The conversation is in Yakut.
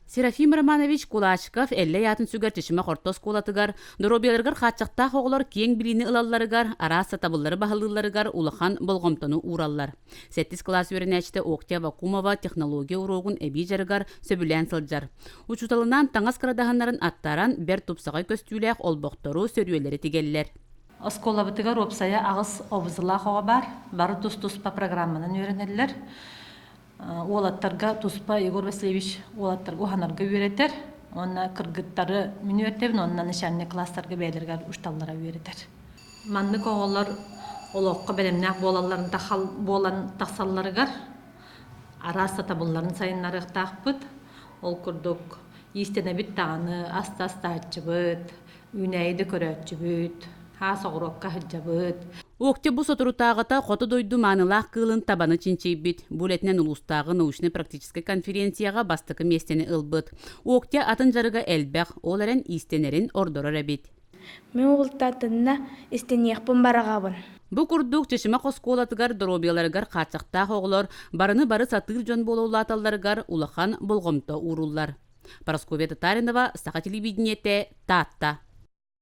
Серафим Романович Кулачиков Эллэй аатын сүгэр Чычымах орто оскуолатыгар доруобуйаларыгар хааччахтаах оҕолор киэҥ билиини ылалларыгар, араас сатабыллары баһылыылларыгар улахан болҕомтону уураллар. Сэттис кылаас үөрэнээччитэ Октя Вакумова технология уруогун эбии дьарыгар сөбүлээн сылдьар. Учууталынаан таҥас кырадаһыннарын аттаран, бэрт тупсаҕай көстүүлээх олбохтору, сөрүөлэри тигэллэр. Оскуолабытыгар уопсайа аҕыс обзылаах оҕо баар. Бары тус-туспа программанан үөрэнэллэр. Уолаттарга туспа Егор Васильевич уолаттарга уһанарга үөрэтэр уонна кыргыттары мин үөрэтэбин уонна начальник класстарга бэйэлэригэр учууталлара үөрэтэр. Маннык оҕолор олоххо бэлэмнээх буолалларын буолан тахсалларыгар араас сатабылларын сайыннарыахтаахпыт. Ол курдук иистэнэбит даҕаны, ас да астааччыбыт, үүнээйи да көрөөччүбүт, хаас оҕуруокка сылдьабыт. Октя бу соторутааҕыта хоту дойду маанылаах кыылын табаны чинчийбит. Бу үлэтинэн улуустааҕы научнай-практическай конференцияҕа бастакы миэстэни ылбыт. Октя атын дьарыга элбэх, ол эрэн иистэнэрин ордорор эбит. Мин уолтатынна истэниэхпин бараҕабын. Бу курдук Чычымах оскуолатыгар доруобуйаларыгар хааччахтаах оҕолор барыны бары сатыыр дьон буола улааталларыгар улахан болҕомто ууруллар. Парасковья Татаринова, Саха телевидениетэ, Таатта.